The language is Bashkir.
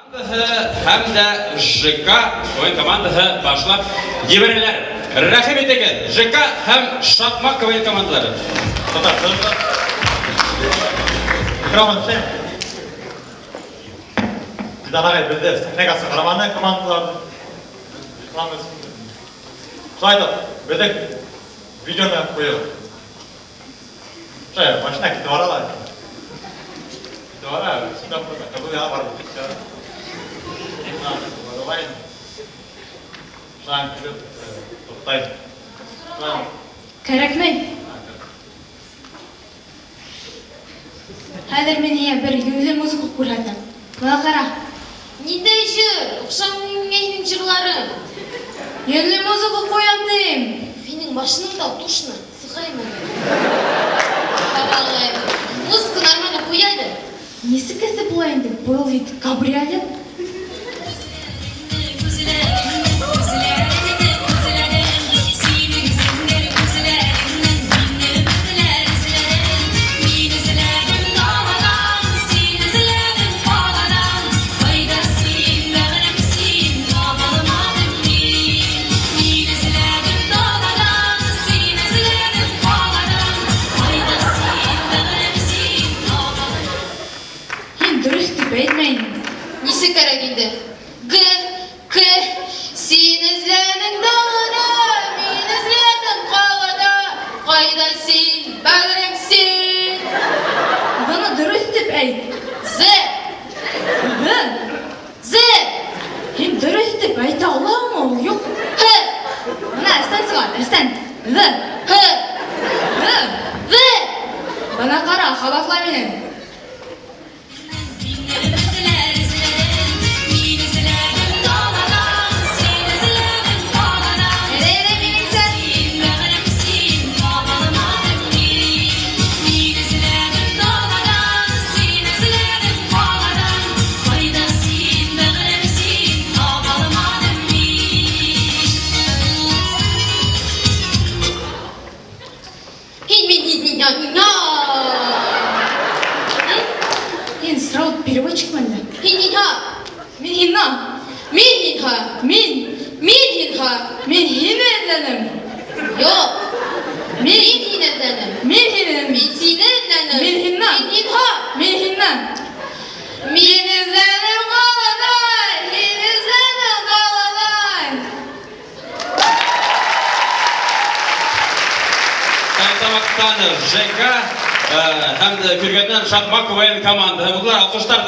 Командаһы һәм дә ЖК КВН командаһы башлап ебәрәләр. Рәхим итегез, ЖК һәм Шакмак КВН командалары. Микрофон эшләй. Фидан агай безне сәхнәгә чыгармады командаларны. Реклама өчен. Шулай итеп, безнең видеоны куегыз. Шулай, машина китеп бара ла. Китеп бара, сюда просто кызыл яна барып китте. Баралай. Шулай килеп туктый. Шулай. Кәрәкмәй. Хәҙер мин һиңә бер йүнле музыка күрһәтәм. Бына ҡара. Ниндәй җыр? Оҡшамый миңә һинең җырларың. Йүнле музыка ҡуям тим. Һинең машинаңда душно. Сығайым әле. Ҡабалай. Музыка нормально ҡуй әле. Нисек эҫе була инде? Был бит кабриолет. Һин дөрөҫ тип әйтмә инде. Нисек кәрәк инде? Г, К, Син эзләнең далада, мин эзләдем калада, Кайда син, бәгърем син? Быны дөрөҫ тип әйт. З, Г. З, Һин дөрөҫ тип әйтә алаһыңмы ул? Юҡ. Һ, Бына эстән сыға, эстән. Ҙ. Һ, Ҙ. В. Бына ҡара, ҡабатла мине. Һин сразу переводчик мәллә? Һин һин һа. Мин һинна. Мин һин һа. Мин. Мин һин һа. Мин һине эҙләнем. Юҡ. Мин. Мин һине эҙләнем. Мин һине. Мин һине эҙләнем. Мин һинна. Мин һин һа. Мин һинна. Мин Мин эҙләнем ҡалала, һин эҙләнең ҡалала. Стәрлетамаҡтан ЖК һәм дә Көйөргәҙенән Шакмак КВН командаһы булдылар. Алҡыштар.